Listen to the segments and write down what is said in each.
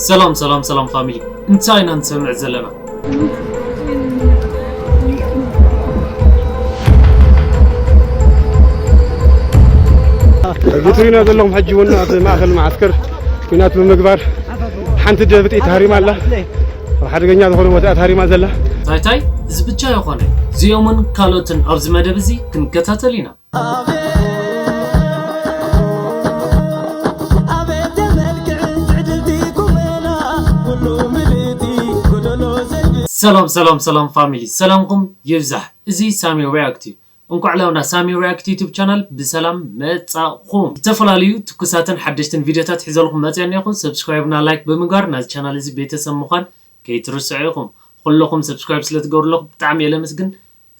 ሰላም ሰላም ሰላም ፋሚሊ፣ እንታይ ኢና ንሰምዕ ዘለና? እዚ ትሪእና ዘለኹም ሕጂ እውን ኣብ ማእኸል መዓስከር ኲናት ብምግባር ሓንቲ ደብጢ ተሃሪማ ኣላ። ኣብ ሓደገኛ ዝኾነ ቦታ እያ ተሃሪማ ዘላ። ታይታይ፣ እዚ ብቻ ይኾነ፣ እዚኦምን ካልኦትን ኣብዚ መደብ እዚ ክንከታተል ኢና። ሰላም ሰላም ሰላም ፋሚሊ፣ ሰላምኩም ይብዛሕ። እዚ ሳሚ ሪያክት እዩ። እንኳዕ ላውና ሳሚ ሪያክት ዩቲዩብ ቻናል ብሰላም መጻኹም። ዝተፈላለዩ ትኩሳትን ሓደሽትን ቪዲዮታት ሒዘልኩም መጽያ እኒኹም። ሰብስክራይብ እና ላይክ ብምግባር ናዚ ቻናል እዚ ቤተሰብ ምዃን ከይትርስዑ ኢኹም። ኩለኹም ሰብስክራይብ ስለ ትገብሩ ኣለኹም ብጣዕሚ እየ ለመስግን።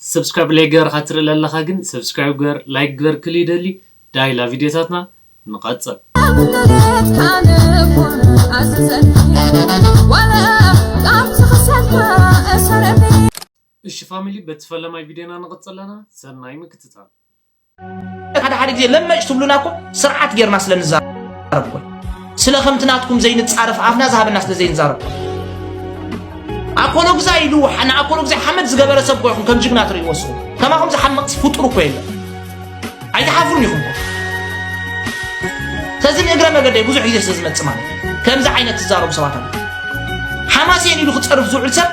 ሰብስክራይብ ላይክ ገርካ ትርኢ ኣለኻ ግን ሰብስክራይብ ገር ላይክ ገር ክል ይደሊ። ዳይላ ቪዲዮታትና ንቐጽል። እሺ ፋሚሊ፣ በቲ ፈለማይ ቪድዮና ንቕጽል ኣለና። ሰናይ ምክትታል። ሓደ ሓደ ግዜ ለመጭ ትብሉና እኮ ስርዓት ጌርና ስለ ንዛረብ እኮ። ስለ ከምቲ ናትኩም ዘይንጻረፍ ኣፍና ዝሃበና ስለ ዘይንዛረብ። ኣኮሎ ግዛይ ኢሉ ንኣኮሎ ግዛይ ሓመድ ዝገበረ ሰብ እኮ ኢኹም ከም ጅግና ትርእይዎ ንስኹም። ከማኹም ዝሓመቕ ፍጡር እኮ የለን። ኣይትሓፍሩን ኢኹም እኮ። ስለዚ ንእግረ መገደይ ብዙሕ ግዜ ስለ ዝመጽእ ማለት እዩ። ከምዚ ዓይነት ትዛረቡ ሰባት ኣለዉ። ሓማሴን ኢሉ ክጸርፍ ዝውዕል ሰብ፣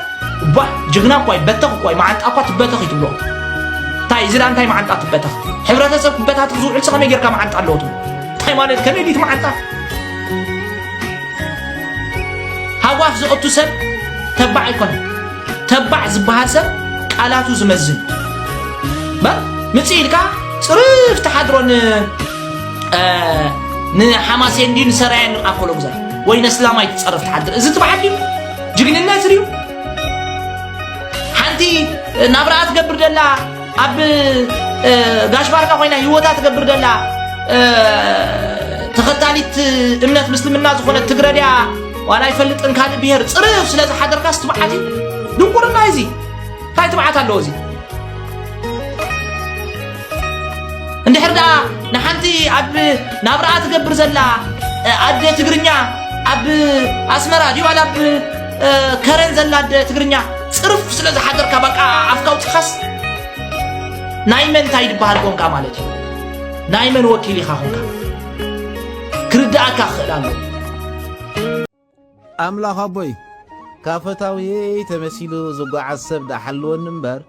ባ፣ ጅግና እኳ እዩ፣ በተኽ እኳ እዩ፣ መዓንጣ እኳ ትበተኽ እዩ ትብሎ። እንታይ፣ እዚ ደኣ እንታይ መዓንጣ ትበተኽ? ሕብረተሰብ ክበታተኽ ዝውዕል ሰብ ከመይ ጌርካ መዓንጣ ኣለዎ ትብሎ? እንታይ ማለት፣ ከመይ ድዩ እቲ መዓንጣ? ሃጓፍ ዘእቱ ሰብ ተባዕ ኣይኮነን። ተባዕ ዝበሃል ሰብ ቃላቱ ዝመዝን። በር፣ ምጽእ ኢልካ ጽርፍ ትሓድሮ ን-፣ እ፣ ንሓማሴን ድዩ ንሰራየን ኣኮሎ ግዛይ ወይ ነስላማይ ትጸርፍ ትሓድር። እዚ ትበዓል ድዩ? ጅግንነት ድዩ? ሓንቲ ናብራኣ ትገብር ደላ፣ ኣብ፣ እ፣ ጋሽ ባርካ ኮይና ህይወታ ትገብር ደላ፣ እ፣ ተኸታሊት እምነት ምስልምና ዝኾነት ትግረ ድያ ዋላ ኣይፈልጥን ካልእ ብሄር ጽርፍ ስለ ዝሓደርካስ ትብዓት እዩ። ድንቁርና እዩ እዚ። እንታይ ትብዓት ኣለዎ እዚ? እንድሕር ደኣ ንሓንቲ ኣብ ናብራኣ ትገብር ዘላ፣ እ፣ ኣደ ትግርኛ ኣብ ኣስመራ ድዩ ዋላ ኣብ፣ እ፣ ከረን ዘላ ኣደ ትግርኛ ጽርፍ ስለ ዝሓደርካ በቃ ኣፍካ ኣውጺኻስ ናይ መን እንታይ ድበሃል ኮንካ ማለት እዩ? ናይ መን ወኪል ኢኻ ኮንካ? ክርድኣካ ክኽእል ኣለዎ። ኣምላኽ ኣቦይ፣ ካብ ፈታውየይ ተመሲሉ ዝጓዓዝ ሰብ ደኣ ሓልወኒ እምበር፣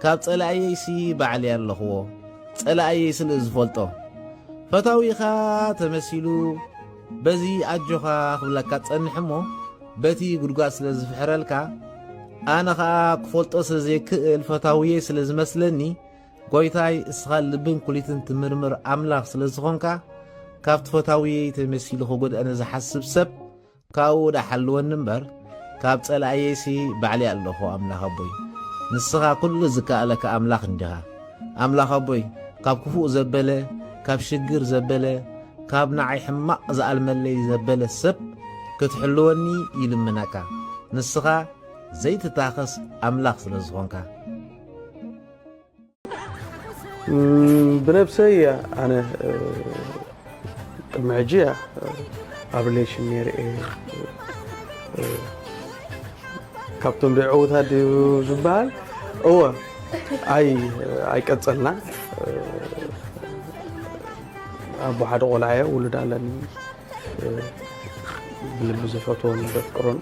ካብ ጸላእየይሲ ባዕለይ ኣለኽዎ። ጸላእየይ ስለ ዝፈልጦ። ፈታዊኻ ተመሲሉ በዚ ኣጆኻ ክብለካ ጸንሕ እሞ፣ በቲ ጉድጓድ ስለ ዝፍሕረልካ፣ ኣነ ኸኣ ክፈልጦ ስለ ዘይክእል ፈታውየይ ስለ ዝመስለኒ፣ ጎይታይ፣ እስኻ ልብን ኩሊትን ትምርምር ኣምላኽ ስለ ዝኾንካ፣ ካብቲ ፈታውየይ ተመሲሉ ክጎድኣኒ ዝሓስብ ሰብ፣ ካብኡ ደኣ ሓልወኒ እምበር፣ ካብ ጸላእየይሲ ባዕለይ ኣለኹ፣ ኣምላኽ ኣቦይ። ንስኻ ኩሉ ዝከኣለካ ኣምላኽ እንዲኻ። ኣምላኽ ኣቦይ፣ ካብ ክፉእ ዘበለ፣ ካብ ሽግር ዘበለ፣ ካብ ንዓይ ሕማቕ ዝኣልመለይ ዘበለ ሰብ ክትሕልወኒ ይልምነካ። ንስኻ ዘይትታኸስ ኣምላኽ ስለ ዝኾንካ። እም፣ ብነብሰይ ኣነ፣ እ፣ ቅድሚ ሕጂ እያ፣ እ፣ ኣብ ሪሌሽን ነይረ እየ። እ፣ ካብቶም ደይ ዕዉታት ድዩ ዝበሃል? እወ፣ ኣይ-፣ ኣይቀጸልናን። እ፣ ኣቦ ሓደ ቆልዓ እየ፣ ውሉድ ኣለኒ። እ፣ ብልቢ ዘፈትዎን ዘፍቅሮን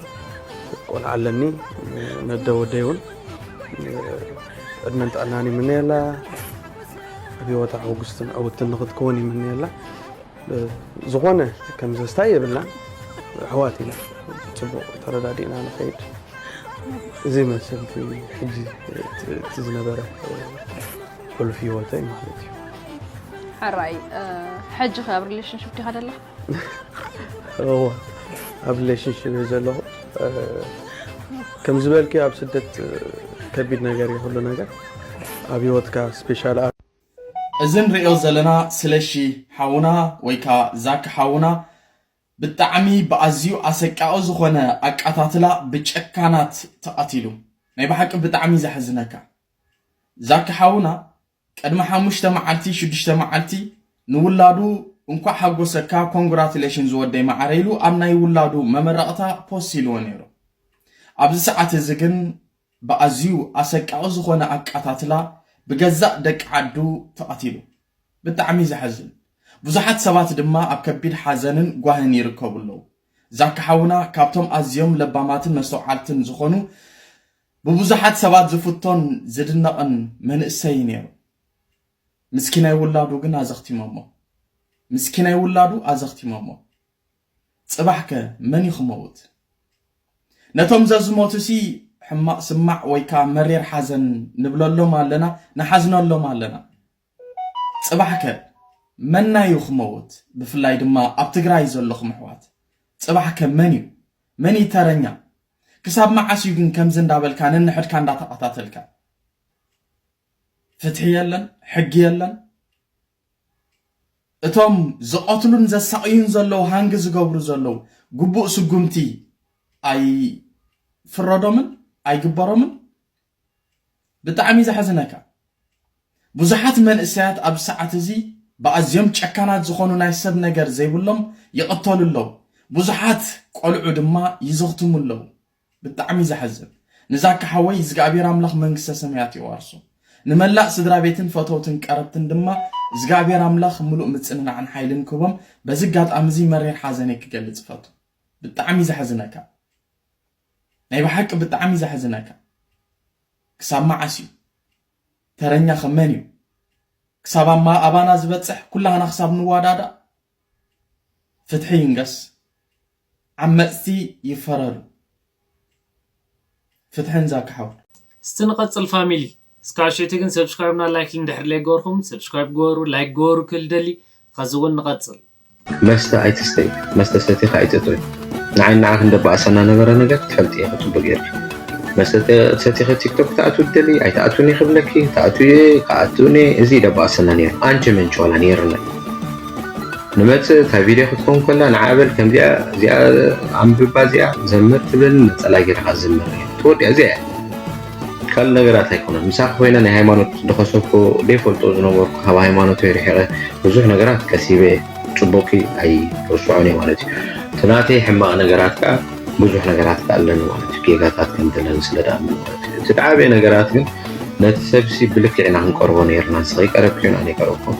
ቆልዓ ኣለኒ። ነደ ወደይ እውን፣ እ፣ ዕድመን ጥዕናን ይምነየላ። ኣብ ህይወታ ሕጉስትን ዕውትን ንኽትከውን ይምነየላ። እ፣ ዝኾነ ከም ዘስታይ የብልናን። ኣሕዋት ኢና። ጽቡቕ ተረዳዲእና ንኸይድ። እዚ ይመስል እቲ ሕጂ እቲ፣ እቲ ዝነበረ፣ እ፣ ሕሉፍ ህይወተይ ማለት እዩ። ሕራይ፣ እ፣ ሕጂ ኸ ኣብ ሪሌሽንሽፕ ዲኻ ዘለኻ? እወ፣ ኣብ ሪሌሽንሽፕ እየ ዘለኹ። እ፣ ከም ዝበልክዮ ኣብ ስደት፣ እ፣ ከቢድ ነገር እዩ ኩሉ ነገር። ኣብ ህይወትካ ስፔሻል ኣብ እዚ ንርእዮ ዘለና ስለሺ ሓውና ወይ ከኣ ዛኪ ሓውና ብጣዕሚ ብኣዝዩ ኣሰቃቒ ዝኾነ ኣቃታትላ ብጨካናት ተቐቲሉ። ናይ ብሓቂ ብጣዕሚ ዘሕዝነካ። ዛኪ ሓውና ቅድሚ ሓሙሽተ መዓልቲ፣ ሽዱሽተ መዓልቲ ንውላዱ እንኳዕ ሓጎሰካ፣ ኮንግራቱሌሽን ዝወደይ ማዓረ ኢሉ ኣብ ናይ ውላዱ መመረቕታ ፖስት ኢልዎ ነይሩ። ኣብዚ ሰዓት እዚ ግን ብኣዝዩ ኣሰቃቒ ዝኾነ ኣቃታትላ ብገዛእ ደቂ ዓዱ ተቐቲሉ። ብጣዕሚ ዘሕዝን። ብዙሓት ሰባት ድማ ኣብ ከቢድ ሓዘንን ጓህን ይርከቡ ኣለዉ። ዛካ ሓውና ካብቶም ኣዝዮም ለባማትን መስተውዓልትን ዝኾኑ ብብዙሓት ሰባት ዝፍቶን ዝድነቕን መንእሰይ ነይሩ። ምስኪናይ ውላዱ ግን ኣዘኽቲሞሞ። ምስኪናይ ውላዱ ኣዘኽቲሞሞ። ጽባሕከ መን እዩ ክመውት? ነቶም ዘዝሞቱሲ ሕማቕ ስማዕ ወይ ከኣ መሪር ሓዘን ንብለሎም ኣለና፣ ንሓዝነሎም ኣለና። ጽባሕከ መናዩ ክመውት? ብፍላይ ድማ ኣብ ትግራይ ዘለኹም ኣሕዋት፣ ጽባሕከ መን እዩ? መን እዩ ተረኛ? ክሳብ መዓስ እዩ ግን ከምዚ እንዳበልካ ነንሕድካ እንዳተቐታተልካ? ፍትሒ የለን፣ ሕጊ የለን። እቶም ዝቐትሉን ዘሳቕዩን ዘለዉ፣ ሃንግ ዝገብሩ ዘለዉ፣ ግቡእ ስጉምቲ ኣይፍረዶምን ኣይግበሮምን? ብጣዕሚ ዘሕዝነካ። ብዙሓት መንእሰያት ኣብዚ ሰዓት እዚ ብኣዝዮም ጨካናት ዝኾኑ ናይ ሰብ ነገር ዘይብሎም ይቕተሉ ኣለዉ። ብዙሓት ቆልዑ ድማ ይዘኽትሙ ኣለዉ። ብጣዕሚ ዘሕዝን። ንዛካ ሓወይ እግዚኣብሔር ኣምላኽ መንግስተ ሰማያት የዋርሶ። ንመላእ ስድራ ቤትን ፈተውትን ቀረብትን ድማ እግዚኣብሔር ኣምላኽ ምሉእ ምጽንናዕን ሓይልን ክህቦም በዚ ኣጋጣሚ እዚ መሪር ሓዘነይ ክገልጽ እፈቱ። ብጣዕሚ ዘሕዝነካ። ናይ ብሓቂ ብጣዕሚ ዘሕዝነካ። ክሳብ መዓስ እዩ? ተረኛ ከ መን እዩ? ክሳብ ኣማ-፣ ኣባና ዝበጽሕ ኩላህና ክሳብ ንዋዳዳእ? ፍትሒ ይንገስ። ዓመጽቲ ይፈረዱ። ፍትሕን ዛካ ሓውና። እስቲ ንቐጽል ፋሚሊ። እስካብ ሸቲ ግን ሰብስክራይብ እና ላይክ እንድሕር ለይገበርኩም ሰብስክራይብ ገበሩ፣ ላይክ ገበሩ ክል ደሊ። ኸዚ እውን ንቐጽል። መስተ ኣይትስተይ፣ መስተ ሰቲኻ ኣይትእቶይ። ንዓይ ንዓኽ እንደባእሰና ነበረ ነገር ትፈልጥ ኢኺ ጽቡቅ ጌርኪ። መስተ ሰቲኺ ቲክቶክ ትኣትዊ ትደሊ፣ ኣይትኣትውን እየ ክብለኪ፣ ትኣትዊ እየ፣ ክኣትውን እየ፣ እዚ ደባእሰና ነይሩ። ኣንቺ ምንጭ ዋላ ነይርና። ንመጽእ እታ ቪድዮ ክትከውን ከላ ንዓ በል ከምዚኣ፣ እዚኣ ኣንብባ፣ እዚኣ ዘምር ትብለኒ፣ ነጸላ ጌርካ ዝምር እየ። ትወዲኣ እዚኣ እያ። ካልእ ነገራት ኣይኮነን። ምሳኺ ኮይነ ናይ ሃይማኖት ዝኸሰብኩ ዘይፈልጦ ዝነበርኩ ካብ ሃይማኖተይ ርሒቐ ብዙሕ ነገራት ቀሲበ እየ። ጽቡቕኪ ኣይርስዖን እየ ማለት እዩ። እቲ ናተይ ሕማቕ ነገራት ከኣ ብዙሕ ነገራት ከኣ ኣለኒ ማለት እዩ። ጌጋታት ከም ዘለኒ ስለ ደኣምን ማለት እዩ። እቲ ዝዓበየ ነገራት ግን ነቲ ሰብሲ ብልክዕ ኢና ክንቀርቦ ነይርና። ንስኺ ቀረብኪ፣ ኣነ ኣይቀረብኩን።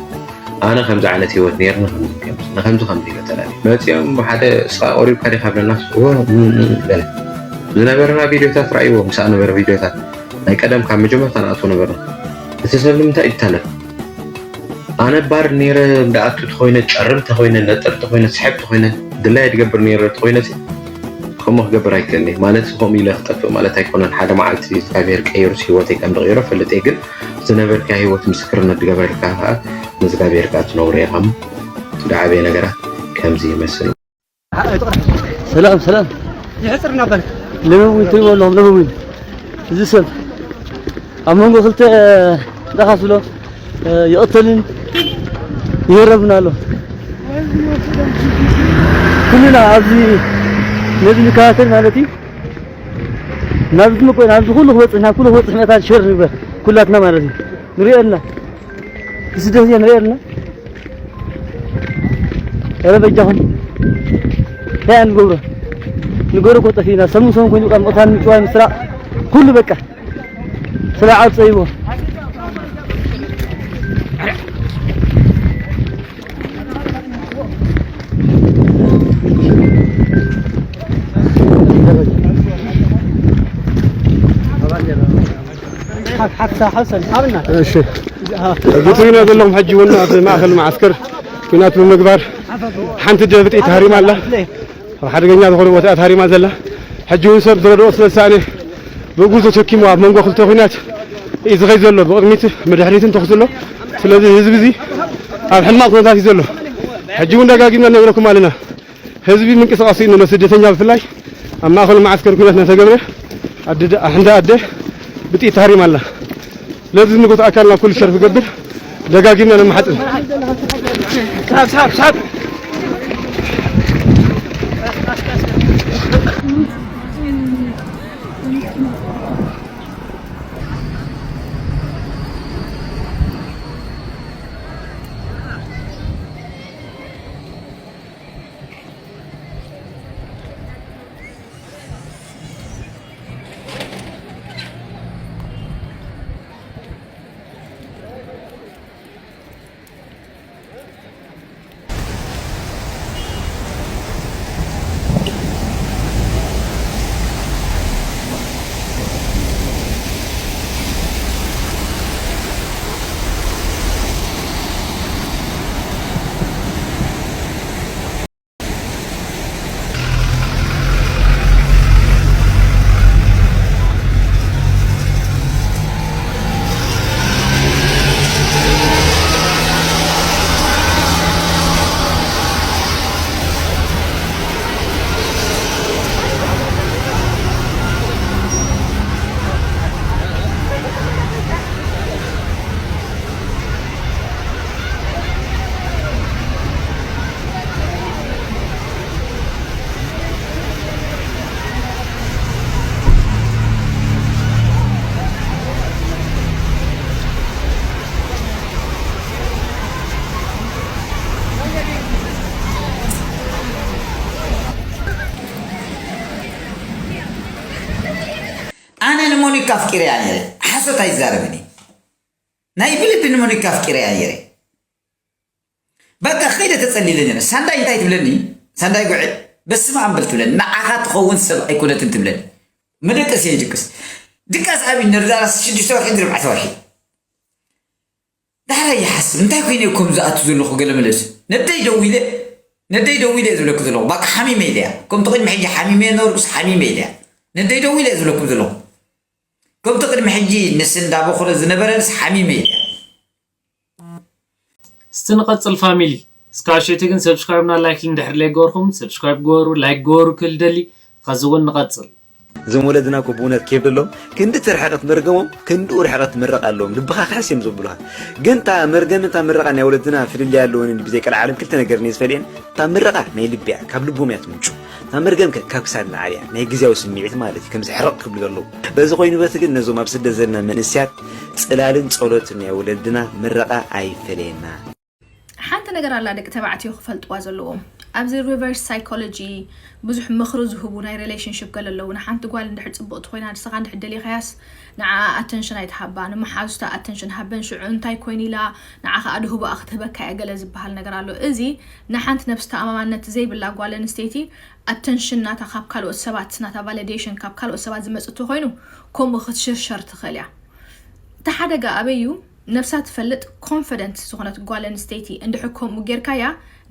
ኣነ ከምዚ ዓይነት ህይወት ነይርኒ፣ ከምዚ ከምዚ፣ ንከምዚ ከምዚ ኢለ ተላልየ። መጺኦም ብሓደ እስኻ ቆሪብካ ዲኻ ብለናስ፣ እወ፣ ም-፣ ም-፣ በለ። ዝነበረና ቪድዮታት ረኣይዎ፣ ምሳእ ነበረ ቪድዮታት። ናይ ቀደም ካብ መጀመርታ ንኣትዎ ነበርና። እቲ ሰብ ንምንታይ እዩ ዝታለል? ኣነ ባር ነይረ፣ እንዳኣቱ ተኾይነ፣ ጨርም ተኾይነ፣ ነጥር ተኾይነ፣ ስሕብ ተኾይነ፣ ድላይ ድገብር ነይረ ተኾይነ፣ ከምኡ ክገብር ኣይክእልን እየ። ማለት ከምኡ ኢለ ክጠፍእ ማለት ኣይኮነን። ሓደ መዓልቲ እግዚኣብሔር ቀይሩስ ህይወተይ ከም ዝቐይሮ ፈልጥ እየ። ግን ዝነበርካ ህይወት ምስክርነት ዝገበረልካ ከዓ ንእግዚኣብሔር ከዓ ትነግሮ ኢኻ። እቲ ዝዓበየ ነገራት ከምዚ ይመስል። ሰላም፣ ሰላም። ይሕፅር እናበልክ። ለመዊን ትሪእዎ ኣለኹም፣ ለመዊን። እዚ ሰብ ኣብ መንጎ ክልተ ደኻስሎ ይቕተልን ይህረምን ኣሎ። ኩልና ኣብዚ ነዚ ንከታተል ማለት እዩ። ናብዚ መኮ-፣ ናብዚ ኩሉ ክበጽሕ፣ ናብ ኩሉ ክበጽሕ መታን ሸር ንግበር ኩላትና ማለት እዩ። ንሪኦ ኣለና። ብስደት እያ ንሪኦ ኣለና። ኧረ በጃኹም። እንታይ ንገብሮ? ንገብሮ እኮ ጠፊእና። ሰሙን ሰሙን ኮይኑ በቃ ምቕታል፣ ምጭዋይ፣ ምስራቕ ኩሉ በቃ። ስለ ዓብ ጸይቦ። ሓ-፣ ሓ-፣ ሓ-፣ ሓብና። እሺ። እዚ ትሪእና ዘለኹም ሕጂ እውን ኣብ ማእከል መዓስከር ኲናት ብምግባር ሓንቲ ደብጢ ተሃሪማ ኣላ። ኣብ ሓደገኛ ዝኾነ ቦታ እያ ተሃሪማ ዘላ። ሕጂ እውን ሰብ ዝረድኦ ስለ ዝሰኣነ ብእግሩ ተሰኪሙ ኣብ መንጎ ክልተ ኲናት እዩ ዝኸይድ ዘሎ። ብቕድሚት ብድሕሪትን ተኹሲ ኣሎ። ስለዚ ህዝቢ እዚ ኣብ ሕማቕ ኩነታት እዩ ዘሎ። ሕጂ እውን ደጋጊምና ንነግረኩም ኣለና። ህዝቢ ምንቅስቃስ እዩ ዘሎ፣ ስደተኛ ብፍላይ ኣብ ማእከሉ መዓስከር ኲናት እናተገብረ ኣደ ደ-፣ ሓንቲ ኣደ ብጥይት ተሃሪማ ኣላ። ስለዚ ንጎት ኣካልና ኩሉ ሸር ክገብር ደጋጊምና ነመሓጽን። ሳብ፣ ሳብ፣ ሳብ። ሞኒካ ኣፍቂረያ ነይረ። ሓሶት ኣይዛረብን እየ። ናይ ብልቢ ንሞኒካ ኣፍቂረያ ነይረ። በቃ ከይደ ተጸሊለ ነይረ። ሳንዳይ እንታይ ትብለኒ? ሳንዳይ ጉዕ፣ በስመ ኣብ በል ትብለኒ። ንዓኻ ትኸውን ሰብ ኣይኮነትን ትብለኒ። ምድቅስ እየ ድቅስ። ድቃስ ኣብይ ነርዳራስ ሽዱሽተ ወርሒ ድርባዕተ ወርሒ። ዳሕራይ ይሓስብ፣ እንታይ ኮይነ እየ ከምዚ ኣቱ ዘለኹ? ገለ መለስ። ነደይ ደዊለ፣ ነደይ ደዊለ እየ ዝብለኩ ዘለኹ። በቃ ሓሚመ ኢለያ። ከምቲ ቅድሚ ሕጂ ሓሚመ እየ ነበርኩስ ሓሚመ ኢለያ። ነደይ ደዊለ እየ ዝብለኩም ዘለኹ። ከምቲ ቅድሚ ሕጂ ንስንዳ በኹረ ዝነበረንስ ሓሚመ ኢለያ። እስቲ ንቐጽል ፋሚሊ። እስካብ ሸቲ ግን ሰብስክራይብ እና ላይክ እንድሕር ለይገበርኩም ሰብስክራይብ ገበሩ፣ ላይክ ገበሩ ክል ደሊ። ኸዚ እውን ንቐጽል። እዞም ወለድና እኮ ብእውነት ኬፍ ደሎም ክንዲ ትርሕቐት መርገሞም ክንድኡ ርሕቐት ምረቕ ኣለዎም። ልብኻ ክሕስ እዮም ዘብሉኻ። ግን እታ መርገምን እታ ምረቓ ናይ ወለድና ፍልልይ ኣለወንን ብዘይ ቀልዓለም ክልተ ነገር እየ ዝፈልየን። እታ ምረቓ ናይ ልቢ እያ፣ ካብ ልቦም እያ ትምንጩ። እታ መርገም ከ ካብ ክሳድ ንዓል እያ፣ ናይ ግዝያዊ ስምዒት ማለት እዩ፣ ከምዚ ሕርቕ ክብሉ ዘለዉ። በዚ ኮይኑ በቲ ግን ነዞም ኣብ ስደት ዘለና መንእስያት ጽላልን ጸሎትን ናይ ወለድና ምረቓ ኣይፈለየና። ሓንቲ ነገር ኣላ ደቂ ተባዕትዮ ክፈልጥዋ ዘለዎም ኣብዚ reverse psychology ብዙሕ ምኽሪ ዝህቡ ናይ relationship ገለ ኣለዉ ንሓንቲ ጓል እንድሕር ፅብቕቲ ኮይና ንስኻ እንድሕር ደሊኻያስ ንዓኣ attention ኣይትሃባ ንመሓዙታ attention ሃበን ሽዑ እንታይ ኮይን ኢላ ንዓኻ ኣድህቦኣ ክትህበካ እያ ገለ ዝበሃል ነገር ኣሎ እዚ ንሓንቲ ነብሲ ተኣማማንነት ዘይብላ ጓል ኣንስተይቲ attention ናታ ካብ ካልኦት ሰባት ናታ validation ካብ ካልኦት ሰባት ዝመፅእ እንተኮይኑ ከምኡ ክትሽርሸር ትኽእል እያ እቲ ሓደጋ ኣበይ እዩ ነብሳ ትፈልጥ confident ዝኾነት ጓል ኣንስተይቲ እንድሕር ከምኡ ጌርካያ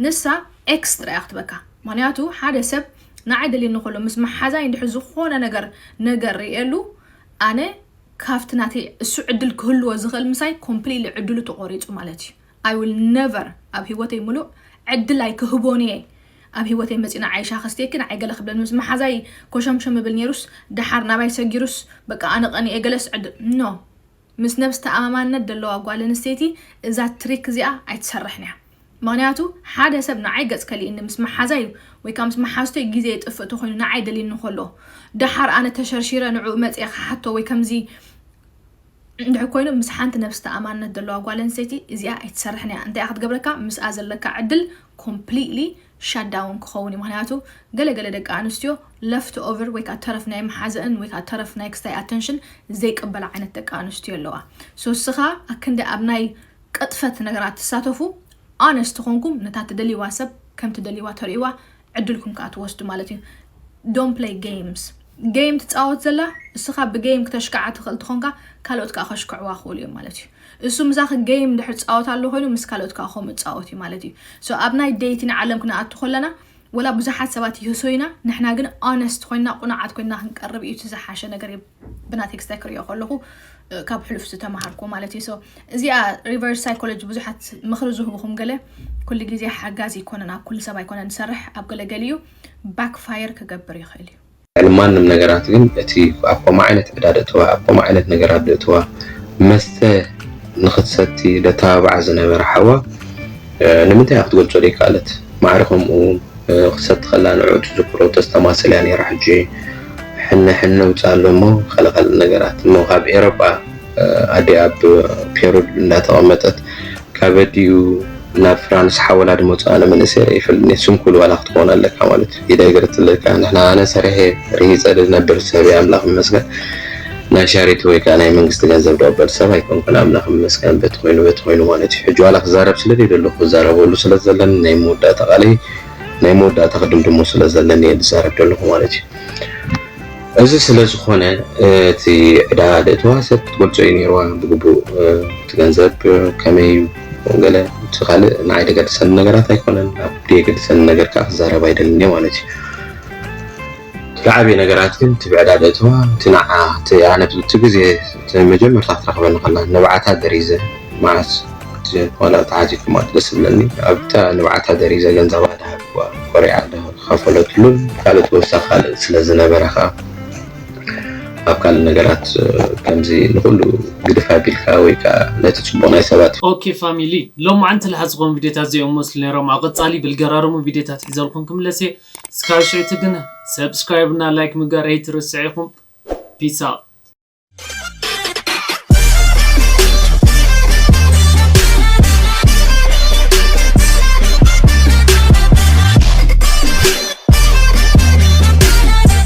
ንሳ X ጥራይ እያ ክትበካ ምኽንያቱ ሓደ ሰብ ንዓይ ደልየኒ ከሎ ምስ መሓዛይ እንድሕር ዝኾነ ነገር ነገር ርእየሉ ኣነ ካብቲ ናተይ እሱ ዕድል ክህልዎ ዝኽእል ምሳይ completely ዕድሉ ተቖሪፁ ማለት እዩ I will never ኣብ ሂወተይ ሙሉእ ዕድል ኣይክህቦን እየ ኣብ ሂወተይ መፂኡ ንዓይ ሻሂ ከስትየኪ ንዓይ ገለ ክብለኒ ምስ መሓዛይ ኮሸምሸም ይብል ነይሩስ ደሓር ናባይ ሰጊሩስ በቃ ኣነ ቀኒኤ ገለስ ዕድል no ምስ ነብስ ተኣማማንነት ደለዋ ጓል ኣንስተይቲ እዛ trick እዚኣ ኣይትሰርሕን እያ ምኽንያቱ ሓደ ሰብ ንዓይ ገፅ ከሊእኒ ምስ መሓዛይ ወይ ከዓ ምስ መሓዝተይ ግዜ የጥፍእ ተኾይኑ ንዓይ ደልዩኒ ከሎ ደሓር ኣነ ተሸርሺረ ንዕኡ መፅየ ክሓቶ ወይ ከምዚ እንድሕር ኮይኑ ምስ ሓንቲ ነብስ ተኣማንነት ደለዋ ጓል ኣንስተይቲ እዚኣ ኣይትሰርሕን እያ እንታይ ክትገብረካ ምስኣ ዘለካ ዕድል completely shut down ክኸውን እዩ ምኽንያቱ ገለ ገለ ደቂ ኣንስትዮ left over ወይ ከዓ ተረፍ ናይ መሓዘእን ወይ ከዓ ተረፍ ናይ ክስታይ attention ዘይቅበላ ዓይነት ደቂ ኣንስትዮ ኣለዋ so እስኻ ኣክንዲ ኣብ ናይ ቅጥፈት ነገራት ትሳተፉ honest ተኾንኩም ነታ ትደልይዋ ሰብ ከም ትደልይዋ ተርእይዋ ዕድልኩም ከዓ ትወስዱ ማለት እዩ don't play games game ትፃወት ዘላ እስኻ ብ game ክተሽክዓ ትኽእል ተኾንካ ካልኦት ከዓ ከሽክዕዋ ክኽእሉ እዮም ማለት እዩ እሱ ምሳኺ game እንድሕር ትፃወት ኣሎ ኮይኑ ምስ ካልኦት ከዓ ከምኡ ትፃወት እዩ ማለት እዩ so ኣብ ናይ dating ዓለም ክንኣቱ ከለና ወላ ብዙሓት ሰባት ይህሶ ኢና ንሕና ግን honest ኮይና ቁኑዓት ኮይና ክንቀርብ እዩ እቲ ዝሓሸ ነገር ብናተይ ክስታይ ክሪኦ ከለኹ ካብ ሕሉፍ ዝተምሃርኩ ማለት እዩ so እዚኣ reverse psychology ብዙሓት ምኽሪ ዝህቡኹም ገለ ኩሉ ግዜ ሓጋዚ ኣይኮነን ኣብ ኩሉ ሰብ ኣይኮነን ዝሰርሕ ኣብ ገለ ገሊኡ backfire ክገብር ይኽእል እዩ ልዕሊ ማንም ነገራት ግን እቲ ኣብ ከምኡ ዓይነት ዕዳ ደእትዋ ኣብ ከምኡ ዓይነት ነገራት ደእትዋ መስተ ንኽትሰቲ ደተባብዓ ዝነበረ ሓዋ ንምንታይ እያ ክትገልጾ ዘይከኣለት ማዕረ ከምኡ ክትሰቲ ከላ ንዕኡ ትዝክሮ ተስተማስል እያ ነይራ ሕጂ ሕነ ሕነ ውፅእ ኣሎ እሞ ካልእ ካልእ ነገራት እሞ ካብ ኤሮጳ ኣዲኣ ኣብ ፔሩድ እንዳተቐመጠት ካብ ኣዲኡ ናብ ፍራንስ ሓወላ ድመፁ ኣነ መንእሰይ ርአ ይፈልጥኒ ስንኩል ዋላ ክትኮን ኣለካ ማለት እዩ ኢደ እግሪ ትልእካ ንሕና ኣነ ሰሪሐ ርሂፀ ዝነብር ሰብ እየ ኣምላኽ ይመስገን ናይ ሻሪቲ ወይ ከዓ ናይ መንግስቲ ገንዘብ ደቕበል ሰብ ኣይኮንኩን ኣምላኽ ይመስገን በቲ ኮይኑ በቲ ኮይኑ ማለት እዩ ሕጂ ዋላ ክዛረብ ስለ ዘይደለኹ ክዛረበሉ ስለ ዘለኒ ናይ መወዳእታ ቃለይ ናይ መወዳእታ ክድምድሞ ስለ ዘለኒ እየ ዝዛረብ ዘለኹ ማለት እዩ። እዚ ስለ ዝኾነ እቲ ዕዳ ደእትዋ ሰብ ክትገልጾ እዩ ነይርዋ ብግቡእ እቲ ገንዘብ ከመይ እዩ ገለ እቲ ካልእ ንዓይ ደገድሰኒ ነገራት ኣይኮነን ኣብ ደየገድሰኒ ነገር ከዓ ክዛረብ ኣይደልን እየ ማለት እዩ። እቲ ዓብዪ ነገራት ግን እቲ ብዕዳ ደእትዋ እቲ ንዓ እቲ ኣነ እቲ ግዜ እቲ መጀመርታ ክትረኽበኒ ከላ ንብዓታ ደሪዘ መዓስ ዋላ ተሓዚኩማ ደስ ዝብለኒ ኣብታ ንብዓታ ደሪዘ ገንዘባ ድሃብዋ ኮሪዓ ድኸፈለትሉን ካልእ ተወሳኺ ካልእ ስለ ዝነበረ ከዓ ኣብ ካልእ ነገራት ከምዚ ንኩሉ ግድፍ ኣቢልካ ወይ ከዓ ነቲ ፅቡቕ ናይ ሰባት ኦኬ ፋሚሊ ሎማዓንቲ ልሓዝኹም ቪድዮታት እዚኦም መስሉ ነይሮም ኣብ ቀፃሊ ብልገራርሙ ቪድዮታት ሒዘልኩም ክምለስ እየ እስካብ ሽዕቲ ግን ሰብስክራይብ እና ላይክ ምግባር ኣይትርስዕ ኢኹም ፒስ ኣውት